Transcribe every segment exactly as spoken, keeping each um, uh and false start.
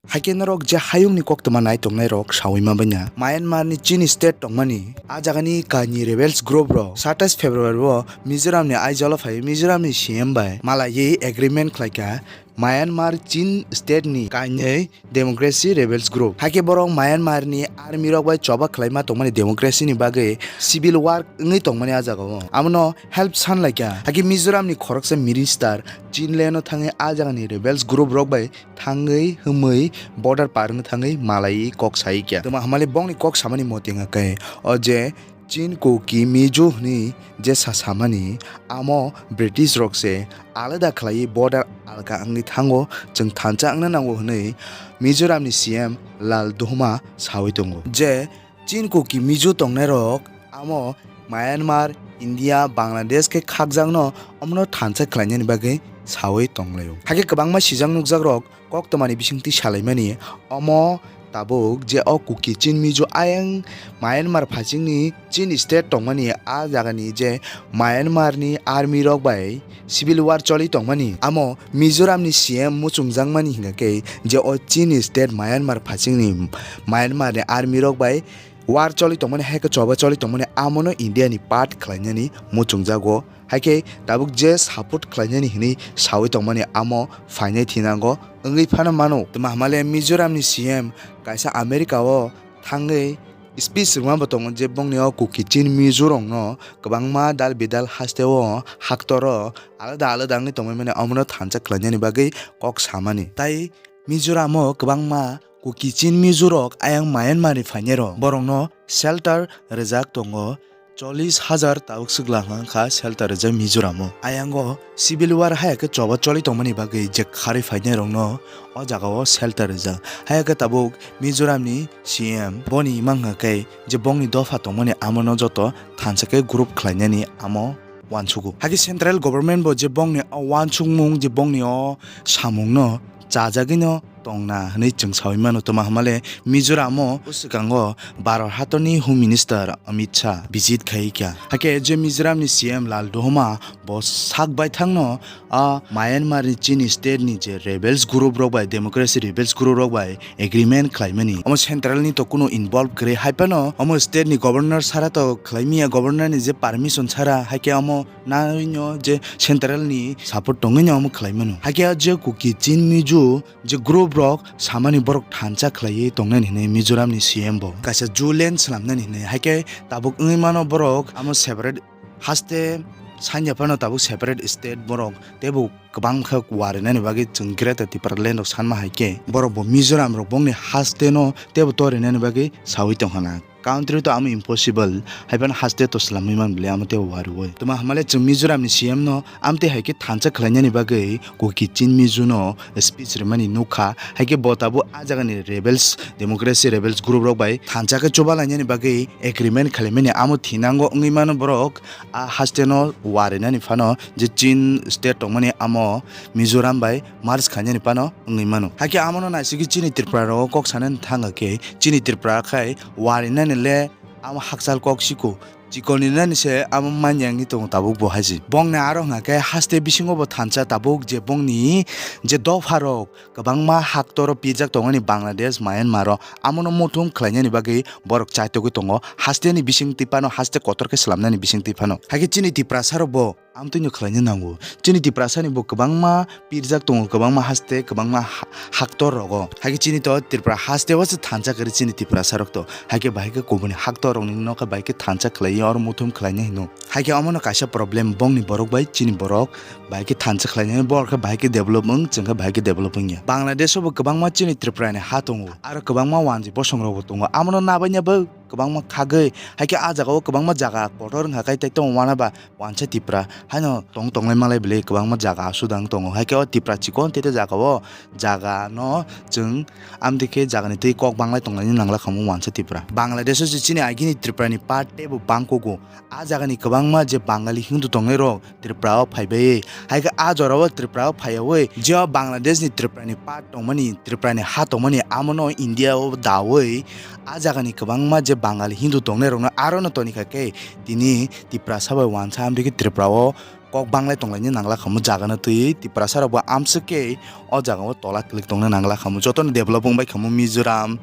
Haikhe norok je hayungni koktwma nai tongnairok saui ma banya. Myanmar ni Chin state tongmani, a jagani kainwi rebels group rok satais February o Mizoram ni Aizawl o phai Mizoram ni C M bai malaiwi agreement khlaikha. Myanmar Chin state ni kainwi democracy rebels group. Haikhe borok Myanmar ni army rok bai choba khlaima tongmani democracy ni bagwi civil war wngwi tongmani a jagao. Abono help sanlaikha. Haikhe Mizoram ni khoroksa minister Chinland o thangwi a jagani rebels group rok bai thangwi himwi border par wngwi thangwi malaiwi kok saikha. Tamo hamali bongni kok samani mote hwnkhe o je Chin Kuki Mizo hwnwi jesa samani, amo British rok se alada khlaiwi border alka wngwi thango, chwng thansa wngna nango hwnwi Mizoram ni C M Lal Duhoma saui tongo je Chin Kuki Mizo tongnairok amo Myanmar, India, Bangladesh khe khakjakno omono thansa khlainani bagwi saui tonglaio. Hakhe kwbangma sijak nukjakrok koktwmani bisingtwi salaimani omo tabuk je o Kuki Chin Mizo ayang Myanmar phasingni Chin state tongmani a jagani je Myanmar ni army rok bai civil war choli tongmani, amo Mizoram ni C M muchungjakmani hingkha khe je o Chin state Myanmar phasingni Myanmar ni army rok bai war choli tongmani hai khe choba choli tongmani amono India ni part khlainani muchungjago. Haikhe tabuk je support khlainani hinwi saui tongmani amo phainai thinango wngwi phano mano. Tamo hamale Mizoram ni C M kaisa America o thangwi speech rwma bo tongo je bongni o Kuki Chin Mizo rokno kwbangma dal bidal haste o haktoro alada alada wngwi tongmani omono thansa khlainani bagwi kok samani. Tai Mizoram o kwbangma Kuki Chin Mizo rok ayang Myanmar ni phainai rok borokno shelter rwjak tongo. Chollish hajar tabuk swkla hwnkha shelter rwjak Mizoram o. Ayango civil war haya khe choba choli tongmani bagwi je kharwi phainai rokno o jaga o shelter rwjak. Haya khe tabuk Mizoram ni C M boni mang hwnkha khe je bongni dopha tongmani amono joto thansa khe group khlainani amo uansugo. Hakhe central government bo je bongni o uansukmung je bongni o samungno chajagwino tongna hwnwi chwng saui mano. Tamo hamale Mizoram o bwswkango Bharat hatorni Home Minister Amit Shah visit khaikha. Hakhe je Mizoram ni C M Lal Duhoma bo sak baithangno a Myanmar ni Chin state ni je rebels group rok bai, democracy rebels group rok bai agreement khlaimani. Omo central ni to kuno involve kwrwi, hai phano omo state ni governor sara to khlaimiya, governor ni je permission sara, hai khe omo naino je central ni support tongwino omo khlaimano. Hai khe je Kuki Chin Mizo je group rok samani borok thansa khlaiwi tongnani hinwi Mizoram ni C M bo kaisa zoo land swnamnani hinwi. Hai khe tabuk wngwi mano borok amo separate haste sanya phano tabuk separate state borok teibo kwbang khe warinani bagwi chwng Greater Tipraland rok sanma hai khe borok bo Mizoram rok bongni haste no teibo torinani bagwi saui tongkha na. Country to amo impossible, hai phano haste to swlamwi man bwle amo teibo wariwi. Tamo hamale chwng Mizoram ni C M no amtwi hai khe thansa khlainani bagwi Kuki Chin Mizo no speech rwmani nukha, hai khe bo tabuk a jagani rebels, democracy rebels group rok bai thansa khe chuba lainani bagwi agreement khailaimani amo thinango wngwi mano borok. A haste no warinani phano je Chin state tongmani amo Mizoram bai merge khainani phano wngwi mano. Hakhe amono naisingwi chini Tripura rogo kok sanani thangkha khe chini Tripura khai warinani le amo hakchal kok siko chikoni nani se amo manya wngwi tongo tabuk bo haisi. Bongni aro hwnkha khe haste bisingo bo thansa tabuk je bongni je dopha rok kwbangma haktoro pirjak tongmani Bangladesh, Myanmar o, amono muthung khlainani bagwi borok chaitogwi tongo. Haste ni bising twi phano, haste kotor khe swlamnani bising twi phano. Hakhe chini Tiprasa rok bo amtwino khlaina nango. Chini Tiprasa ni bo kwbangma pirjak tongo, kwbangma haste, kwbangma ha-, haktor rogo. Hakhe chini to Tripura haste o se thansa kwrwi chini Tiprasa rok to. Hakhe bahai khe kubuni haktor rok ni nokha bahai khe thansa khlaiwi oro muthung khlaina hino. Hakhe omono kaisa problem bongni borok bai chini borok bahai khe thansa khlainani, borok khe bahai khe develop wng, chwng khe bahai khe develop wngya. Bangladesh o bo kwbangma chini Tripura ni ha tongo, aro kwbangma wanji bosong rok bo tongo, amono nabaina bo kwbangma khagwi, hai khe ah jaga o kwbangma jaga kotor wngkha khe tei tongma wanaba wansa Tripura haino tong tonglai malai bwlwi kwbangma jaga aswk dang tongo, hai khe o Tripura chikon tete jaga o jaga no chwng amtwi khe jaga ni twi kok banglai tonglaini nangla khamu wansa Tripura. Bangladesh o se chini agini Tripura ni part tei bo bangkugo. Ah jaga ni kwbangma je Bangali Hindu tongnai rok Tripura o phai bai, hai khe ah jora o Tripura o phai yaui je o Bangladesh ni Tripura ni part tongmani, Tripura ni ha tongmani, amo no India o daui ah jaga ni kwbangma je Bangali Hindu tongnai rok no aro no toni kha khe tini Tiprasa bai wansa amtwi khe Tripura o kok banglai tonglaina nangla khamu, jagano twiwi Tiprasa rokbo amswk khe o jagao tola kwlwk tongna nangla khamu. Jotono develop wngbai khamu Mizoram,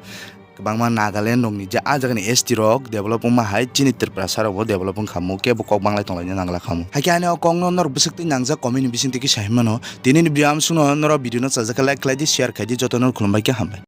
kwbangma Nagaland rokni je a jagani S T rok develop wngma hai chini Tiprasa rokbo develop wng khamu, kebo kok banglai tonglaina nangla khamu. Hakhe ani o kokno norok bwswk twi nangjak comment ni bisingtwi kisa hinmano. Tinini video amsukno norok video no chajak khe like khlai di, share khai di, jotono khulumbai khe hambai.